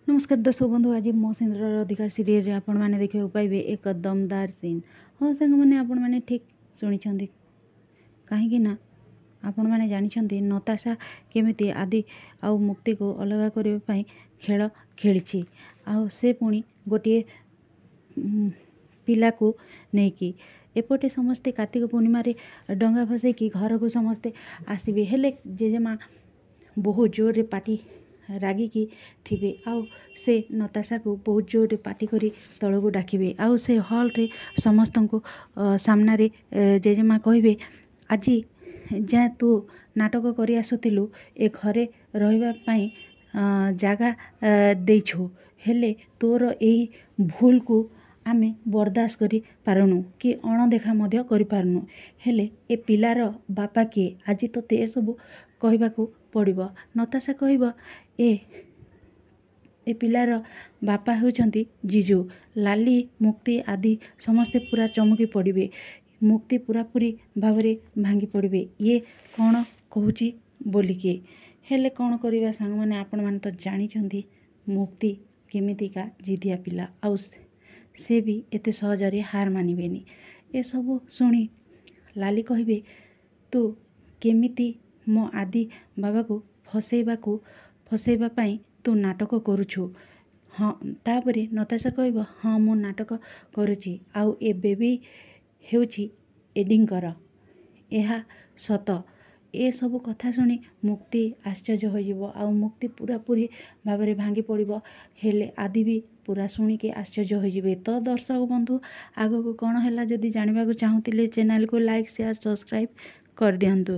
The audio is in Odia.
ନମସ୍କାର ଦର୍ଶକ ବନ୍ଧୁ, ଆଜି ମୋ ସିନ୍ଦୁରର ଅଧିକାର ସିରିଏଲରେ ଆପଣମାନେ ଦେଖିବାକୁ ପାଇବେ ଏକ ଦମଦାର ସିନ୍। ହଁ ସାଙ୍ଗମାନେ, ଆପଣମାନେ ଠିକ୍ ଶୁଣିଛନ୍ତି, କାହିଁକି ନା ଆପଣମାନେ ଜାଣିଛନ୍ତି ନତାଶା କେମିତି ଆଦି ଆଉ ମୁକ୍ତିକୁ ଅଲଗା କରିବା ପାଇଁ ଖେଳ ଖେଳିଛି, ଆଉ ସେ ପୁଣି ଗୋଟିଏ ପିଲାକୁ ନେଇକି। ଏପଟେ ସମସ୍ତେ କାର୍ତ୍ତିକ ପୂର୍ଣ୍ଣିମାରେ ଡଙ୍ଗା ଭସେଇକି ଘରକୁ ସମସ୍ତେ ଆସିବେ, ହେଲେ ଜେଜେମା ବହୁତ ଜୋରରେ ପାଟି ରାଗିକି ଥିବେ, ଆଉ ସେ ନତାଶାକୁ ବହୁତ ଜୋରରେ ପାଟି କରି ତଳକୁ ଡାକିବେ। ଆଉ ସେ ହଲ୍ରେ ସମସ୍ତଙ୍କୁ ସାମ୍ନାରେ ଜେଜେମା କହିବେ, ଆଜି ଯାଏଁ ତୁ ନାଟକ କରି ଆସୁଥିଲୁ, ଏ ଘରେ ରହିବା ପାଇଁ ଜାଗା ଦେଇଛୁ, ହେଲେ ତୋର ଏଇ ଭୁଲକୁ ଆମେ ବରଦାସ୍ତ କରିପାରୁନୁ କି ଅଣଦେଖା ମଧ୍ୟ କରିପାରୁନୁ। ହେଲେ ଏ ପିଲାର ବାପା କିଏ, ଆଜି ତୋତେ ଏସବୁ କହିବାକୁ ପଡ଼ିବ। ନତାଶା କହିବ, ଏ ପିଲାର ବାପା ହେଉଛନ୍ତି ଜିଜୁ। ଲାଲି, ମୁକ୍ତି ଆଦି ସମସ୍ତେ ପୁରା ଚମକି ପଡ଼ିବେ। ମୁକ୍ତି ପୁରାପୁରି ଭାବରେ ଭାଙ୍ଗି ପଡ଼ିବେ, ଇଏ କ'ଣ କହୁଛି ବୋଲିକି। ହେଲେ କ'ଣ କରିବା ସାଙ୍ଗମାନେ, ଆପଣମାନେ ତ ଜାଣିଛନ୍ତି ମୁକ୍ତି କେମିତିକା ଜିଦିଆ ପିଲା, ଆଉ ସେ ବି ଏତେ ସହଜରେ ହାର ମାନିବେନି। ଏସବୁ ଶୁଣି ଲାଲି କହିବେ, ତୁ କେମିତି ମୋ ଆଦି ବାବାକୁ ଫସେଇବା ପାଇଁ ତୁ ନାଟକ କରୁଛୁ? ହଁ, ତାପରେ ନତାଶା କହିବ, ହଁ ମୁଁ ନାଟକ କରୁଛି, ଆଉ ଏବେ ବି ହେଉଛି ଏଡ଼ିଙ୍କର, ଏହା ସତ। ଏସବୁ କଥା ଶୁଣି ମୁକ୍ତି ଆଶ୍ଚର୍ଯ୍ୟ ହୋଇଯିବ, ଆଉ ମୁକ୍ତି ପୁରାପୁରି ଭାବରେ ଭାଙ୍ଗି ପଡ଼ିବ। ହେଲେ ଆଦି ବି ପୁରା ଶୁଣିକି ଆଶ୍ଚର୍ଯ୍ୟ ହୋଇଯିବେ। ତ ଦର୍ଶକ ବନ୍ଧୁ, ଆଗକୁ କ'ଣ ହେଲା ଯଦି ଜାଣିବାକୁ ଚାହୁଁଥିଲେ ଚ୍ୟାନେଲକୁ ଲାଇକ୍, ସେୟାର, ସବସ୍କ୍ରାଇବ୍ କରିଦିଅନ୍ତୁ।